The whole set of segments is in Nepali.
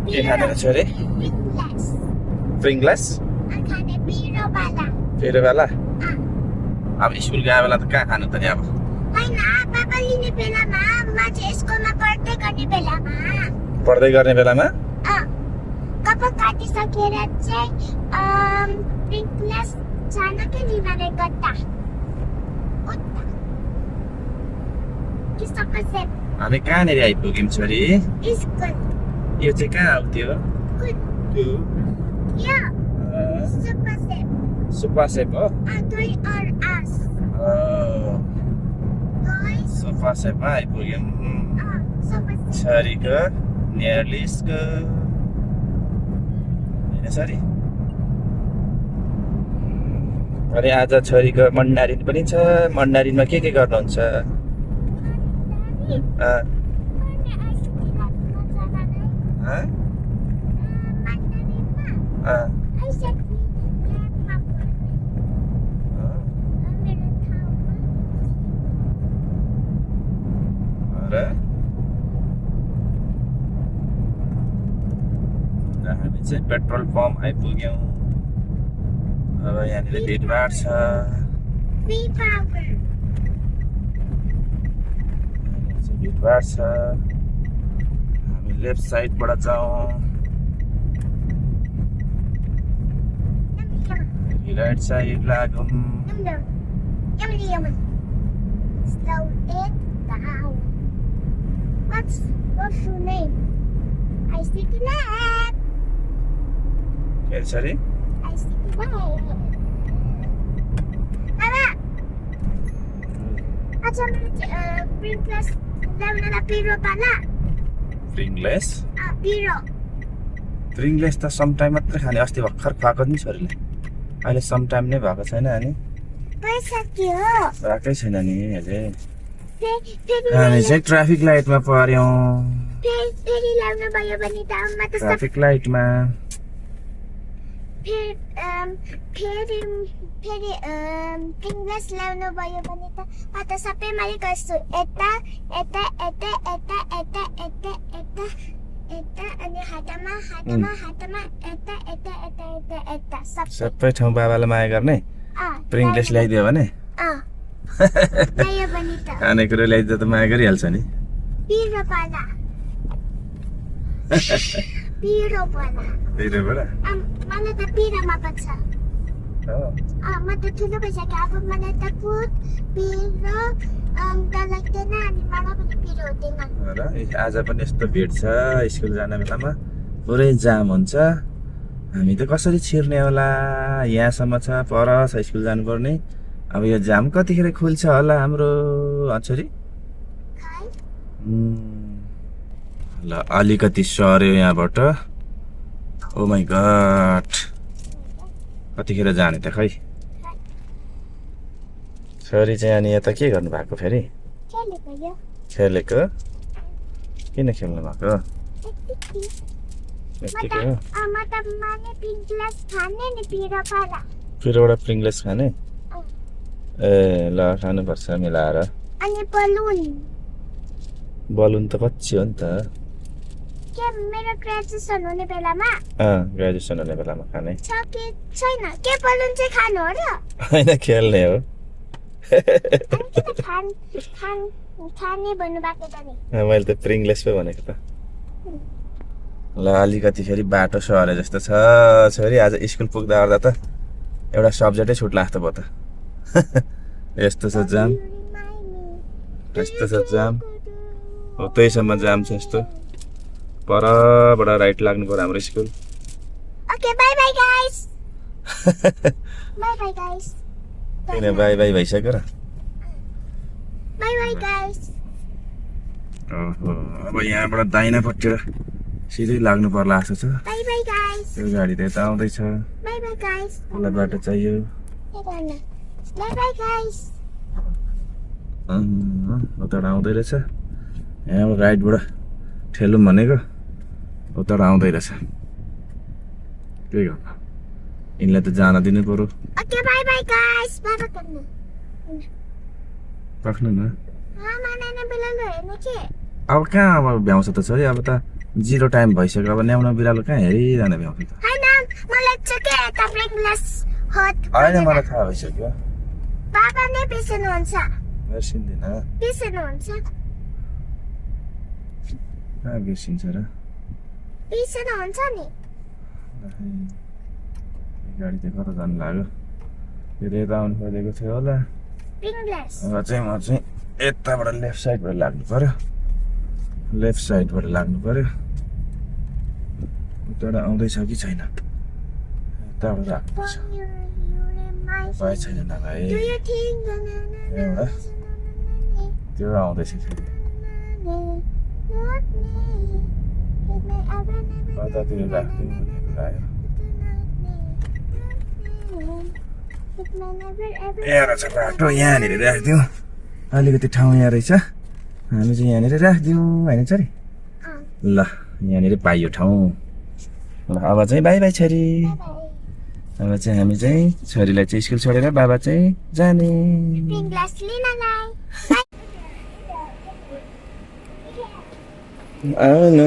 के खाने रहेछ अरे प्रिङ्ग्लास पिरो वाला अब स्कुल गए बेला त कहाँ खानु त नि अब पढ्दै गर्ने बेलामा कप काटिसकेर चाहिँ प्रिङ्ग्लास जानकै लिमाले गट्टा हामी कहाँनिर आइपुग्यौँ छोरी स्कुल यो चाहिँ कहाँ आउँथ्यो सुपा सेप हो सुपा सेपमा आइपुग्यौँ छोरीको नेयरलिसको होइन छोरी अनि आज छोरीको मन्डारिन पनि छ मन्डारिनमा के गर्नुहुन्छ हामी चाहिँ पेट्रोल पम्प आइपुग्यौँ अब यहाँनिर भिडभाड छ भिडभाड छ हामी लेफ्ट साइडबाट जाउँ राइट साइड लागौँ What's your name? I speak lab. के sorry I speak lab. Mama. अच्छा मैले प्रिङ्ग्लास ल्याउनलाई पिरो पाला प्रिङ्ग्लास पिरो त सम टाइम मात्रै खाने अस्ति भर्खर खुवाएको नि छोरीले अहिले सम टाइम नै भएको छैन अनि पैसा के हो भएकै छैन नि अहिले हामी चाहिँ ट्राफिक लाइटमा पर्यौँ फेरि ल्याउनु भयो भने त अम्मा त ट्राफिक लाइटमा फेरि प्रिङ्ग्लास ल्याउनु भयो भने त म त सबै मैले गर्छु यता यता यता यता यता यता यता यता अनि हातमा हातमा हातमा यता यता यता यता यता सबै ठाउँ बाबालाई माया गर्ने प्रिङ्ग्लास ल्याइदियो भने ल्यायो भने त खाने कुरो ल्याइदियो त माया गरिहाल्छ नि पिरो पाला पिरोबाट मलाई त पिरोमा पर्छ म त ठुलो भइसक्यो अब मलाई त कुद पिरो त लाग्दैन अनि मलाई पनि पिरो हुँदैन आज पनि यस्तो भिड छ स्कुल जाने बेलामा पुरै जाम हुन्छ हामी त कसरी छिर्ने होला यहाँसम्म छ पर छ स्कुल जानुपर्ने अब यो जाम कतिखेर खुल्छ होला हाम्रो छोरी ल अलिकति सर्यो यहाँबाट ओ माई गड कतिखेर जाने त खै छोरी चाहिँ अनि यता के गर्नु भएको फेरि खेलेको किन खेल्नु भएको पिरोबाट प्रिङ्ग्लास खाने ए ल खानुपर्छ मिलाएर अनि बलुन त कच्ची हो नि त मेरो ग्रेजुएसन हुने बेलामा ग्रेजुएसन हुने बेलामा खाने छैन के बलुन चाहिँ खानु हो र होइन खेल्ने हो खाने भन्नुभएको त नि मैले त प्रिङ्ग्लास पो भनेको त ल अलिकति फेरि बाटो सरे जस्तो छ छोरी आज स्कुल पुग्दा ओर्दा त एउटा सब्जेक्टै छुट लाग्थ्यो भयो त यस्तो छ जाम यस्तो छ जाम हो त्यहीसम्म जाम छ यस्तो परबाट राइट लाग्नु पर्यो हाम्रो school okay bye bye guys bye bye guys किन बाइ बाइ भइसक्यो र बाइ बाइ गाइस ओहो अब यहाँबाट दाहिनापट्टि सिधै लाग्नु पर्ला जस्तो छ बाइ बाइ गाइस यो गाडी त यता आउँदैछ बाइ बाइ गाइस मलाई बाटो चाहियो बाइ बाइ गाइस उताबाट आउँदै रहेछ यहाँ राइटबाट ठेलौँ भनेको उताबाट आउँदै रहेछ के गर्नु यिनलाई त जान दिनु पर्यो ओके बाइ बाइ गाइस बाबा राख्नु न मामा नाना बेला हेर्नु के अब कहाँ अब भ्याउँछ त छोरी अब त 0 टाइम भइसक्यो अब न्याउन बिरालो कहाँ हेरिरहने भ्याउँछ त हैन मलाई चाहिँ के यता ब्रेकलेस हट होइन मलाई थाहा भइसक्यो बाबा नै बिर्सनुहुन्छ बिर्सिँदैन बिर्सनुहुन्छ कहाँ बिर्सिन्छ र बिर्सनुहुन्छ नि गाडी चाहिँ कता जानु लाग्यो यो त यता आउनु खोजेको थियो होला ब्रेकलेस अब चाहिँ म चाहिँ यताबाट लेफ्ट साइडबाट लाग्नु पर्यो लेफ्ट साइडबाट लाग्नु पर्यो उताबाट आउँदैछ कि छैन यताबाट राख्नुपर्छ भाइ छैन नभए एउटा त्यो आउँदैछ फेरि कतातिर राख्दिउँ भन्ने कुरा आयो यहाँ रहेछ बाटो यहाँनिर राखिदिउँ अलिकति ठाउँ यहाँ रहेछ हामी चाहिँ यहाँनिर राखिदिउँ होइन छोरी ल यहाँनिर पाइयो ठाउँ ल अब चाहिँ बाई बाई छोरी अब चाहिँ हामी चाहिँ छोरीलाई चाहिँ स्कुल छोडेर बाबा चाहिँ जाने ब्रेकलेस लिनलाई आउनु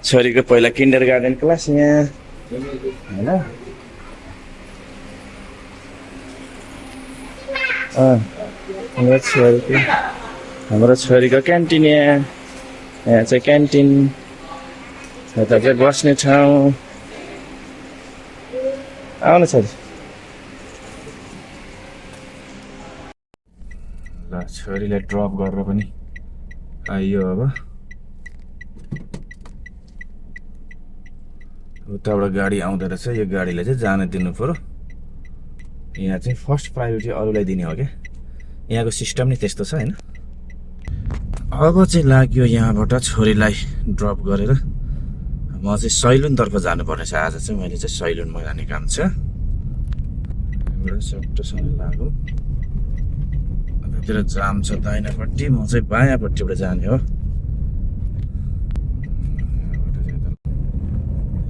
छोरीको पहिला किन्डर गार्डन क्लास यहाँ होइन हाम्रो छोरीको क्यान्टिन यहाँ चाहिँ क्यान्टिन यता चाहिँ बस्ने ठाउँ आउनु छोरी ल छोरीलाई ड्रप गरेर पनि आइयो अब उताबाट गाडी आउँदो रहेछ यो गाडीलाई चाहिँ जान दिनु पर्यो यहाँ चाहिँ फर्स्ट प्रायोरिटी अरूलाई दिने हो क्या यहाँको सिस्टम नै त्यस्तो छ होइन अब चाहिँ लाग्यो यहाँबाट छोरीलाई ड्रप गरेर म चाहिँ सैलुनतर्फ जानुपर्ने छ आज चाहिँ मैले चाहिँ सैलुनमा जाने काम छ यहाँबाट सट्टोसँग लागौँ यतातिर जाम छ दाहिनापट्टि म चाहिँ बायाँपट्टिबाट जाने हो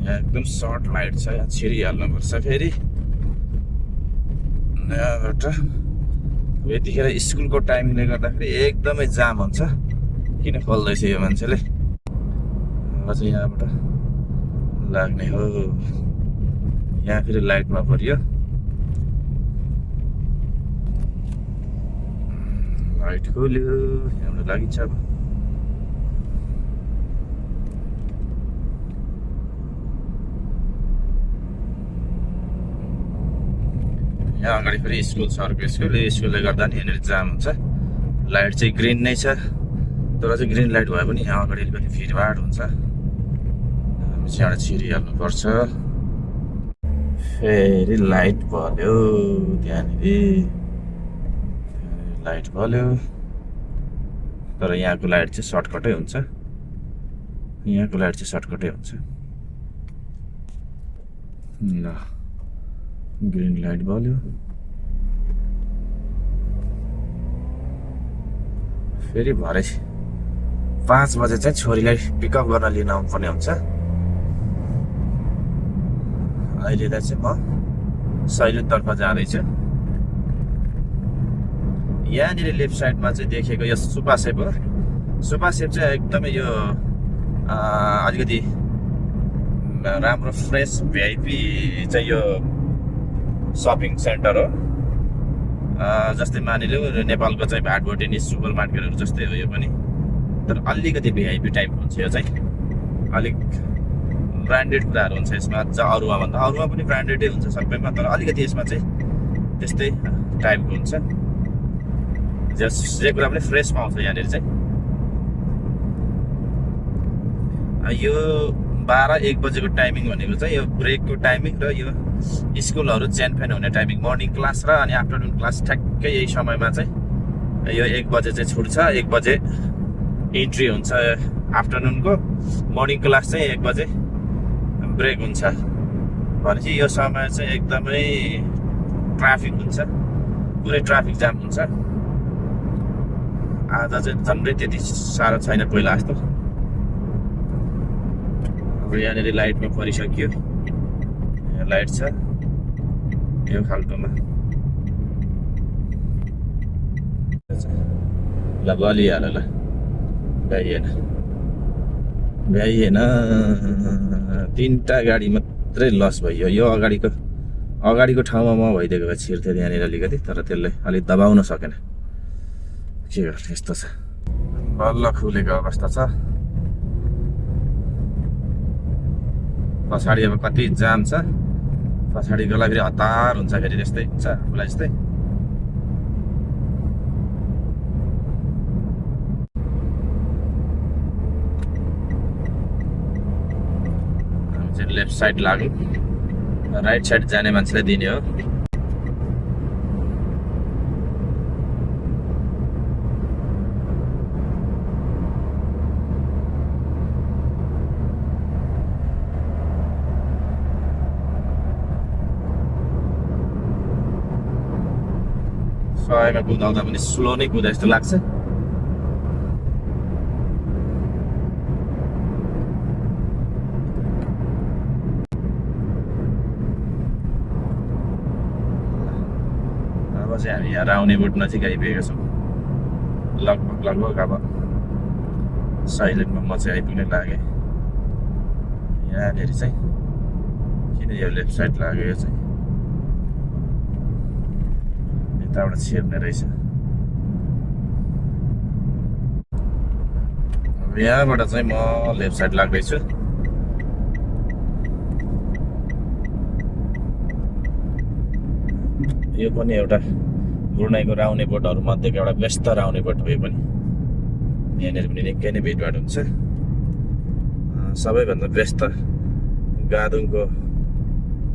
यहाँ एकदम सर्ट लाइट छ यहाँ छिरिहाल्नुपर्छ फेरि यहाँबाट यतिखेर स्कुलको टाइमिङले गर्दाखेरि एकदमै जाम हुन्छ किन खोल्दैछ यो मान्छेले अब चाहिँ यहाँबाट लाग्ने हो यहाँ फेरि लाइटमा परियो लाइट खोल्यो यहाँबाट लागिन्छ अब यहाँ अगाडि फेरि स्कुल छ अर्को स्कुलले गर्दा नि यहाँनिर जाम हुन्छ लाइट चाहिँ ग्रिन नै छ तर चाहिँ ग्रिन लाइट भए पनि यहाँ अगाडि अलिकति भिडभाड हुन्छ हामी चाहिँ एउटा छिरिहाल्नुपर्छ फेरि लाइट बल्यो त्यहाँनिर लाइट बल्यो तर यहाँको लाइट चाहिँ सर्टकटै हुन्छ यहाँको लाइट चाहिँ सर्टकटै हुन्छ ल ग्रीन लाइट बल्यो फेरि भरे 5 बजे चाहिँ छोरीलाई पिकअप गर्न लिन आउनुपर्ने हुन्छ अहिले चाहिँ म सैलुनतर्फ जाँदैछु यहाँनिर लेफ्ट साइडमा चाहिँ देखेको यो सुपा सेप हो सुपा सेप चाहिँ एकदमै यो अलिकति राम्रो फ्रेस भिआइपी चाहिँ यो सपिङ सेन्टर हो जस्तै मानिलिउँ नेपालको चाहिँ भाटभोटेनी सुपर मार्केटहरू जस्तै हो यो पनि तर अलिकति भिआइपी टाइपको हुन्छ यो चाहिँ अलिक ब्रान्डेड कुराहरू हुन्छ यसमा अरूमा भन्दा अरूमा पनि ब्रान्डेडै हुन्छ सबैमा तर अलिकति यसमा चाहिँ त्यस्तै टाइपको हुन्छ जे कुरा पनि फ्रेस पाउँछ यहाँनिर चाहिँ यो 12-1 बजेको टाइमिङ भनेको चाहिँ यो ब्रेकको टाइमिङ र यो स्कुलहरू चेनफेन हुने टाइमिङ मर्निङ क्लास र अनि आफ्टरनुन क्लास ठ्याक्कै यही समयमा चाहिँ यो 1 बजे चाहिँ छुट्छ 1 बजे इन्ट्री हुन्छ आफ्टरनुनको मर्निङ क्लास चाहिँ 1 बजे ब्रेक हुन्छ भनेपछि यो समय चाहिँ एकदमै ट्राफिक हुन्छ पुरै ट्राफिक जाम हुन्छ आज चाहिँ झन्डै त्यति साह्रो छैन पहिला जस्तो अब यहाँनिर लाइटमा परिसक्यो यहाँ लाइट छ यो खाल्टोमा ल बलिहाल्यो ल गाइएन भ्याइएन 3टा गाडी मात्रै लस भयो यो अगाडिको ठाउँमा म भइदिएको भए छिर्थेँ त्यहाँनिर अलिकति तर त्यसले अलिक दबाउन सकेन के गर्ने यस्तो छ बल्ल खुलेको अवस्था छ पछाडि अब कति जाम छ पछाडि गएला फेरि हतार हुन्छ फेरि त्यस्तै हुन्छ आफूलाई जस्तै लेफ्ट साइड लाग्यो राइट साइड जाने मान्छेलाई दिने हो सयमा कुदाउँदा पनि स्लो नै कुदा जस्तो लाग्छ हामी यहाँ राउने बोट नजिक आइपुगेका छौँ लगभग अब साइलेन्टमा म चाहिँ आइपुग्ने लागेँ यहाँनिर चाहिँ किन यो लेफ्ट साइड लाग्यो यो चाहिँ यताबाट छिर्ने रहेछ अब यहाँबाट चाहिँ म लेफ्ट साइड लाग्दैछु यो पनि एउटा ब्रुनाईको राउने बोटहरू मध्येको एउटा व्यस्त राउने बोट हो यो पनि यहाँनिर पनि निकै नै भिडभाड हुन्छ सबैभन्दा व्यस्त गादुङको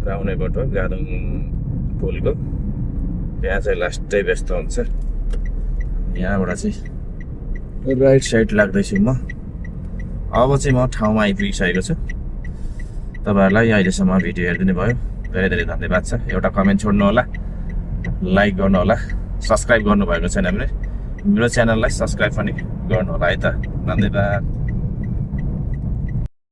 राउने बोट हो गादुङ पुलको त्यहाँ चाहिँ लास्टै व्यस्त हुन्छ यहाँबाट चाहिँ राइट साइड लाग्दैछु म अब चाहिँ म ठाउँमा आइपुगिसकेको छु तपाईँहरूलाई अहिलेसम्म भिडियो हेरिदिनु भयो धेरै धेरै धन्यवाद छ एउटा कमेन्ट छोड्नु होला लाइक गर्नु होला सब्सक्राइब गर्नुभएको छैन भने मेरो च्यानललाई सब्सक्राइब पनि गर्नु होला है त धन्यवाद